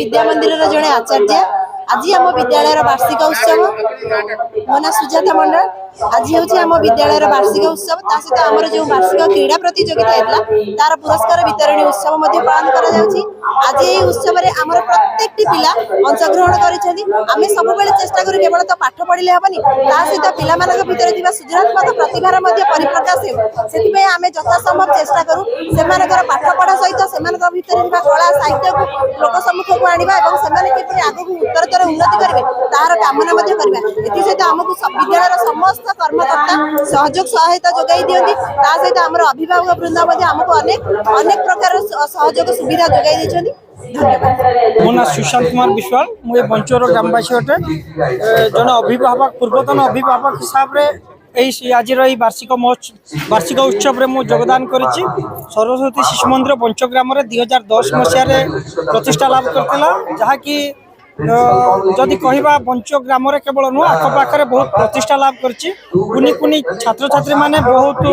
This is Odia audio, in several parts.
ବିଦ୍ୟା ମନ୍ଦିରର ଜଣେ ଆଚାର୍ଯ୍ୟ। ଆଜି ଆମ ବିଦ୍ୟାଳୟର ବାର୍ଷିକ ଉତ୍ସବ। ମୋ ନାଁ ସୁଜାତା ମଣ୍ଡଳ। ଆଜି ହେଉଛି ଆମ ବିଦ୍ୟାଳୟର ବାର୍ଷିକ ଉତ୍ସବ। ତା ସହିତ ଆମର ଯେଉଁ ବାର୍ଷିକ କ୍ରୀଡ଼ା ପ୍ରତିଯୋଗିତା ହେଇଥିଲା, ତାର ପୁରସ୍କାର ବିତରଣୀ ଉତ୍ସବ ମଧ୍ୟ ପାଳନ କରାଯାଉଛି। ଆଜି ଏହି ଉତ୍ସବରେ ଆମର ପ୍ରତ୍ୟେକଟି ପିଲା ଅଂଶଗ୍ରହଣ କରିଛନ୍ତି। ଆମେ ସବୁବେଳେ ଚେଷ୍ଟା କରୁ, କେବଳ ତ ପାଠ ପଢ଼ିଲେ ହେବନି, ତା ସହିତ ପିଲାମାନଙ୍କ ଭିତରେ ଥିବା ସୃଜନାତ୍ମକ ପ୍ରତିଭାର ମଧ୍ୟ ପରିପ୍ରକାଶ ହେଉ। ସେଥିପାଇଁ ଆମେ ଯଥାସମ୍ଭବ ଚେଷ୍ଟା କରୁ, ସେମାନଙ୍କର ପାଠ ପଢ଼ା ସହିତ ସେମାନଙ୍କ ଭିତରେ ଥିବା କଳା ସାହିତ୍ୟକୁ ଲୋକ ସମ୍ମୁଖକୁ ଆଣିବା ଏବଂ ସେମାନେ କିପରି ଆଗକୁ ଉତ୍ତରୋତ୍ତର ଉନ୍ନତି କରିବେ, ତାହାର କାମନା ମଧ୍ୟ କରିବା। ଏଥିସହିତ ଆମକୁ ବିଦ୍ୟାଳୟର ସମସ୍ତ କର୍ମକର୍ତ୍ତା ସହଯୋଗ ସହାୟତା ଯୋଗାଇ ଦିଅନ୍ତି। ତା ସହିତ ଆମର ଅଭିଭାବକ ବୃନ୍ଦ ମଧ୍ୟ ଆମକୁ ଅନେକ ଅନେକ ପ୍ରକାର ସହଯୋଗ ସୁବିଧା ଯୋଗାଇ ଦେଇଛନ୍ତି। ଧନ୍ୟବାଦ। ମୋ ନାଁ ସୁଶାନ୍ତ କୁମାର ବିଶ୍ୱାଳ। ମୁଁ ଏ ବଞ୍ଚର ଗ୍ରାମବାସୀ ଅଟେ। ଜଣେ ଅଭିଭାବକ, ପୂର୍ବତନ ଅଭିଭାବକ ହିସାବରେ ଏଇ ଆଜିର ଏଇ ବାର୍ଷିକ ଉତ୍ସବରେ ମୁଁ ଯୋଗଦାନ କରିଛି। ସରସ୍ୱତୀ ଶିଶୁ ମନ୍ଦିର ବଞ୍ଚ ଗ୍ରାମରେ 2010 ମସିହାରେ ପ୍ରତିଷ୍ଠା ଲାଭ କରିଥିଲା, ଯାହାକି ଯଦି କହିବା ବଞ୍ଚ ଗ୍ରାମରେ କେବଳ ନୁହଁ, ଆଖପାଖରେ ବହୁତ ପ୍ରତିଷ୍ଠା ଲାଭ କରିଛି। କୁନି କୁନି ଛାତ୍ରଛାତ୍ରୀମାନେ ବହୁତ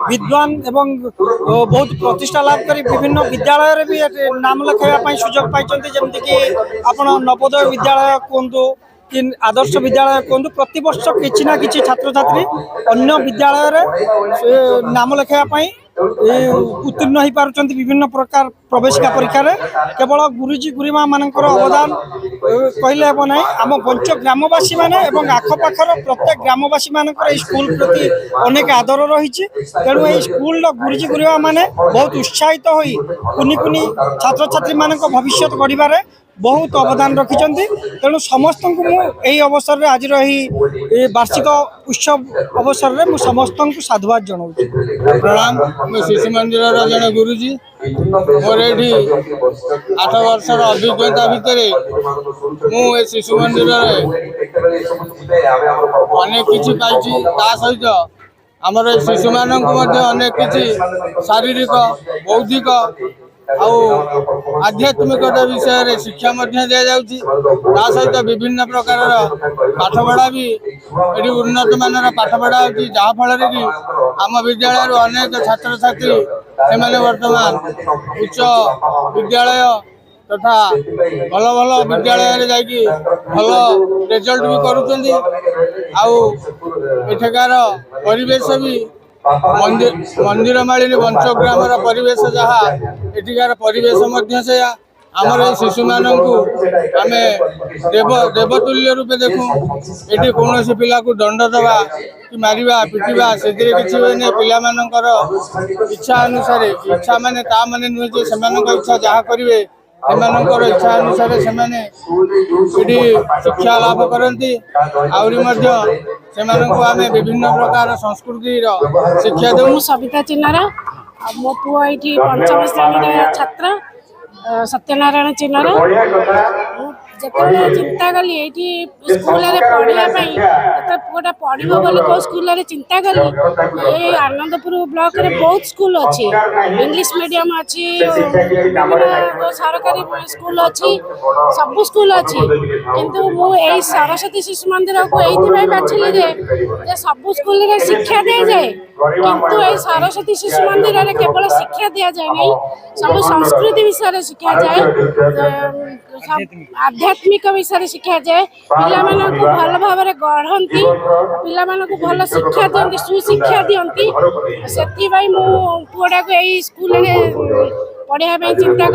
ବିଦ୍ୱାନ ଏବଂ ବହୁତ ପ୍ରତିଷ୍ଠା ଲାଭ କରି ବିଭିନ୍ନ ବିଦ୍ୟାଳୟରେ ବି ଏଠି ନାମ ଲେଖାଇବା ପାଇଁ ସୁଯୋଗ ପାଇଛନ୍ତି। ଯେମିତିକି ଆପଣ ନବୋଦୟ ବିଦ୍ୟାଳୟ କୁହନ୍ତୁ କି ଆଦର୍ଶ ବିଦ୍ୟାଳୟ କୁହନ୍ତୁ, ପ୍ରତିବର୍ଷ କିଛି ନା କିଛି ଛାତ୍ରଛାତ୍ରୀ ଅନ୍ୟ ବିଦ୍ୟାଳୟରେ ସେ ନାମ ଲେଖାଇବା ପାଇଁ ଉତ୍ତୀର୍ଣ୍ଣ ହେଇପାରୁଛନ୍ତି ବିଭିନ୍ନ ପ୍ରକାର ପ୍ରବେଶିକା ପରୀକ୍ଷାରେ। କେବଳ ଗୁରୁଜୀ ଗୁରୁମା ମାନଙ୍କର ଅବଦାନ କହିଲେ ହେବ ନାହିଁ। ଆମ ବଞ୍ଚ ଗ୍ରାମବାସୀ ମାନେ ଏବଂ ଆଖପାଖର ପ୍ରତ୍ୟେକ ଗ୍ରାମବାସୀ ମାନଙ୍କର ଏଇ ସ୍କୁଲ ପ୍ରତି ଅନେକ ଆଦର ରହିଛି। ତେଣୁ ଏଇ ସ୍କୁଲର ଗୁରୁଜୀ ଗୁରୁମା ମାନେ ବହୁତ ଉତ୍ସାହିତ ହୋଇ କୁନି କୁନି ଛାତ୍ରଛାତ୍ରୀ ମାନଙ୍କ ଭବିଷ୍ୟତ ଗଢ଼ିବାରେ ବହୁତ ଅବଦାନ ରଖିଛନ୍ତି। ତେଣୁ ସମସ୍ତଙ୍କୁ ମୁଁ ଏହି ଅବସରରେ, ଆଜିର ଏହି ବାର୍ଷିକ ଉତ୍ସବ ଅବସରରେ ମୁଁ ସମସ୍ତଙ୍କୁ ସାଧୁବାଦ ଜଣାଉଛି। ପ୍ରଣାମ। ମୁଁ ଶିଶୁ ମନ୍ଦିରର ଜଣେ ଗୁରୁଜୀ। ମୋର ଏଠି 8 ବର୍ଷର ଅଭିଜ୍ଞତା ଭିତରେ ମୁଁ ଏ ଶିଶୁ ମନ୍ଦିରରେ ଅନେକ କିଛି ପାଇଛି। ତା ସହିତ ଆମର ଏ ଶିଶୁମାନଙ୍କୁ ମଧ୍ୟ ଅନେକ କିଛି ଶାରୀରିକ, ବୌଦ୍ଧିକ ଆଉ ଆଧ୍ୟାତ୍ମିକତା ବିଷୟରେ ଶିକ୍ଷା ମଧ୍ୟ ଦିଆଯାଉଛି। ତା ସହିତ ବିଭିନ୍ନ ପ୍ରକାରର ପାଠପଢ଼ା ବି ଏଠି ଉନ୍ନତ ମାନର ପାଠପଢ଼ା ହେଉଛି, ଯାହାଫଳରେ କି ଆମ ବିଦ୍ୟାଳୟରୁ ଅନେକ ଛାତ୍ରଛାତ୍ରୀ ସେମାନେ ବର୍ତ୍ତମାନ ଉଚ୍ଚ ବିଦ୍ୟାଳୟ ତଥା ଭଲ ଭଲ ବିଦ୍ୟାଳୟରେ ଯାଇକି ଭଲ ରେଜଲ୍ଟ ବି କରୁଛନ୍ତି। ଆଉ ଏଠାକାର ପରିବେଶ ବି, ମନ୍ଦିର ମାଳିନୀ ବଞ୍ଚଗ୍ରାମର ପରିବେଶ ଯାହା, ଏଠିକାର ପରିବେଶ ମଧ୍ୟ ସେୟା। ଆମର ଏଇ ଶିଶୁମାନଙ୍କୁ ଆମେ ଦେବତୁଲ୍ୟ ରୂପେ ଦେଖୁ। ଏଠି କୌଣସି ପିଲାକୁ ଦଣ୍ଡ ଦେବା କି ମାରିବା ପିଟିବା ସେଥିରେ କିଛି ହୁଏନି। ପିଲାମାନଙ୍କର ଇଚ୍ଛା ଅନୁସାରେ, ଇଚ୍ଛା ମାନେ ତା ମାନେ ନୁହେଁ ଯେ ସେମାନଙ୍କ ଇଚ୍ଛା ଯାହା କରିବେ, ସେମାନଙ୍କର ଇଚ୍ଛା ଅନୁସାରେ ସେମାନେ ଏଠି ଶିକ୍ଷା ଲାଭ କରନ୍ତି। ଆହୁରି ମଧ୍ୟ ସେମାନଙ୍କୁ ଆମେ ବିଭିନ୍ନ ପ୍ରକାର ସଂସ୍କୃତିର ଶିକ୍ଷା ଦେଉ। ମୁଁ ସବିତା ଚିନ୍ନାର ଆଉ ମୋ ପୁଅ ଏଇଠି ପଞ୍ଚମ ଶ୍ରେଣୀରେ ଛାତ୍ର, ସତ୍ୟନାରାୟଣ ଚିନ୍ନାର। ମୁଁ ଯେତେବେଳେ ଚିନ୍ତା କଲି ଏଇଠି ସ୍କୁଲରେ ପଢ଼ିବା ପାଇଁ, ଯେତେବେଳେ ପୁଅଟା ପଢ଼ିବ ବୋଲି କେଉଁ ସ୍କୁଲରେ ଚିନ୍ତା କଲି, ଏଇ ଆନନ୍ଦପୁର ବ୍ଲକରେ ବହୁତ ସ୍କୁଲ ଅଛି। ଇଂଲିଶ ମିଡ଼ିୟମ ଅଛି, ବିଭିନ୍ନ ସରକାରୀ ସ୍କୁଲ ଅଛି, ସବୁ ସ୍କୁଲ ଅଛି। କିନ୍ତୁ ମୁଁ ଏଇ ସରସ୍ୱତୀ ଶିଶୁ ମନ୍ଦିରକୁ ଏଇଥିପାଇଁ ବାଛିଲି ଯେ ସବୁ ସ୍କୁଲରେ ଶିକ୍ଷା ଦିଆଯାଏ, କିନ୍ତୁ ଏଇ ସରସ୍ୱତୀ ଶିଶୁ ମନ୍ଦିରରେ କେବଳ ଶିକ୍ଷା ଦିଆଯାଏ ନାହିଁ, ସବୁ ସଂସ୍କୃତି ବିଷୟରେ ଶିଖାଯାଏ, ଆଧ୍ୟାତ୍ମିକ ବିଷୟରେ ଶିଖାଯାଏ। ପିଲାମାନଙ୍କୁ ଭଲ ଭାବରେ ଗଢ଼ନ୍ତି, ପିଲାମାନଙ୍କୁ ଭଲ ଶିକ୍ଷା ଦିଅନ୍ତି, ସୁଶିକ୍ଷା ଦିଅନ୍ତି। ସେଥିପାଇଁ ମୁଁ ପୁଅଟାକୁ ଏଇ ସ୍କୁଲରେ ପଢ଼ିବା ପାଇଁ ଚିନ୍ତା।